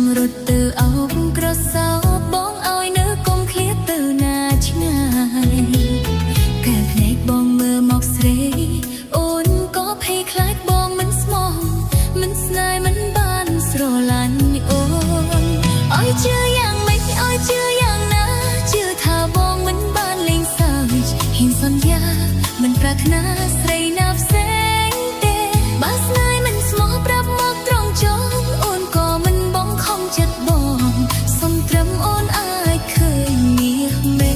ង់រត់ទៅអោបក្រសោបបងឲ្យនៅកុំឃ្លាតទៅណាឆ្ងាយកែភ្នែកបងមើលមកស្រីអូនក៏ភ័យខ្លាចបងមិនស្មោះមិនស្នេហ៍មិនបានស្រឡាញ់អូនឲ្យជឿយ៉ាងម៉េចឲ្យជឿយ៉ាងណាជឿថាបងមិនបានលេងសើចហ៊ានសន្យាមិនប្រាថ្នាស្រីណាផ្សេងទេបើស្នេហ៍មិនស្មោះប្រាប់មកត្រង់ចុងអូនក៏មិនបងខំចិត្តបងសុំត្រឹមអូនអាចឃើញមាសមេ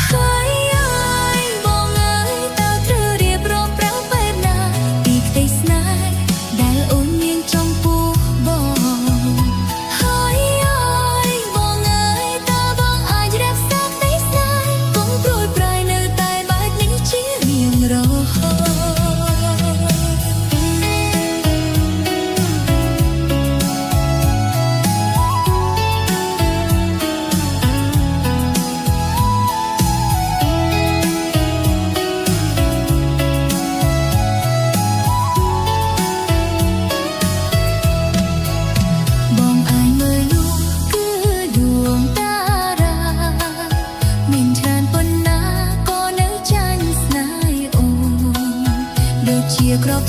ហើយអើយបងអើយតើត្រូវរៀបរាប់ប្រាប់បែបណាពីក្តីស្នេហ៍ដែលអូនមានចំពោះបងហើយអើយបងអើយតើបងអាចរក្សាក្តីស្នេហ៍កុំព្រួយប្រយនៅតែបែបនេះជារៀងរហូត។ បងអាចមើលនោះគឺដួងតារាមានច្រើនប៉ុណ្ណាក៏នៅចាញ់ស្នេហ៍អូនដូចជាក្រប